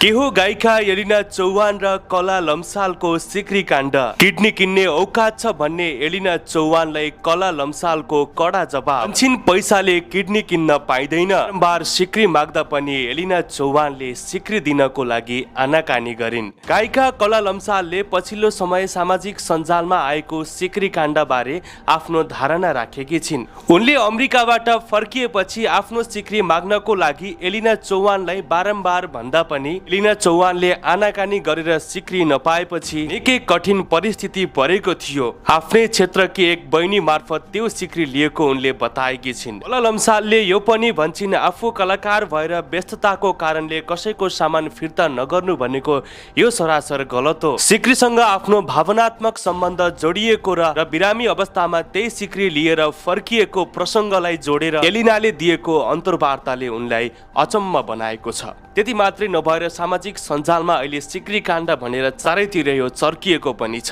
के हो गायिका एलिना चौहान र कला लम्सालको सिक्री काण्ड। किडनी किन्ने औकात छ भन्ने एलिना चौहानलाई कला लम्सालको कडा जवाब। अन्छिन पैसाले किडनी किन्न पाइँदैन। बारम्बार सिक्री माग्दा पनि एलिना चौहानले सिक्री दिनको लागि आनाकानी गरिन्। गायिका कला लम्सालले पछिल्लो समय सामाजिक सञ्जालमा आएको सिक्री काण्ड बारे आफ्नो धारणा राखेकी छिन्। उनले अमेरिकाबाट फर्किएपछि आफ्नो सिक्री माग्नको लागि एलिना चौहानलाई बारम्बार भन्दा पनि एलिना चौहानले आनाकानी गरेर सिक्री नपाएपछि निकै कठिन परिस्थिति परेको थियो। आफ्नै क्षेत्रकी एक बहिनी मार्फत त्यो सिक्री लिएको उनले बताएकी छिन्। कला लम्सालले यो पनि भन्छिन्, आफू कलाकार भएर व्यस्तताको कारणले कसैको सामान फिर्ता नगर्नु भनेको यो सरासर गलत हो। सिक्रीसँग आफ्नो भावनात्मक सम्बन्ध जोडिएको र बिरामी अवस्थामा त्यही सिक्री लिएर फर्किएको प्रसङ्गलाई जोडेर एलिनाले दिएको अन्तर्वार्ताले उनलाई अचम्म बनाएको छ। त्यति मात्रै नभएर सामाजिक सञ्जालमा अहिले सिक्री काण्ड भनेर चारैतिर यो चर्किएको पनि छ।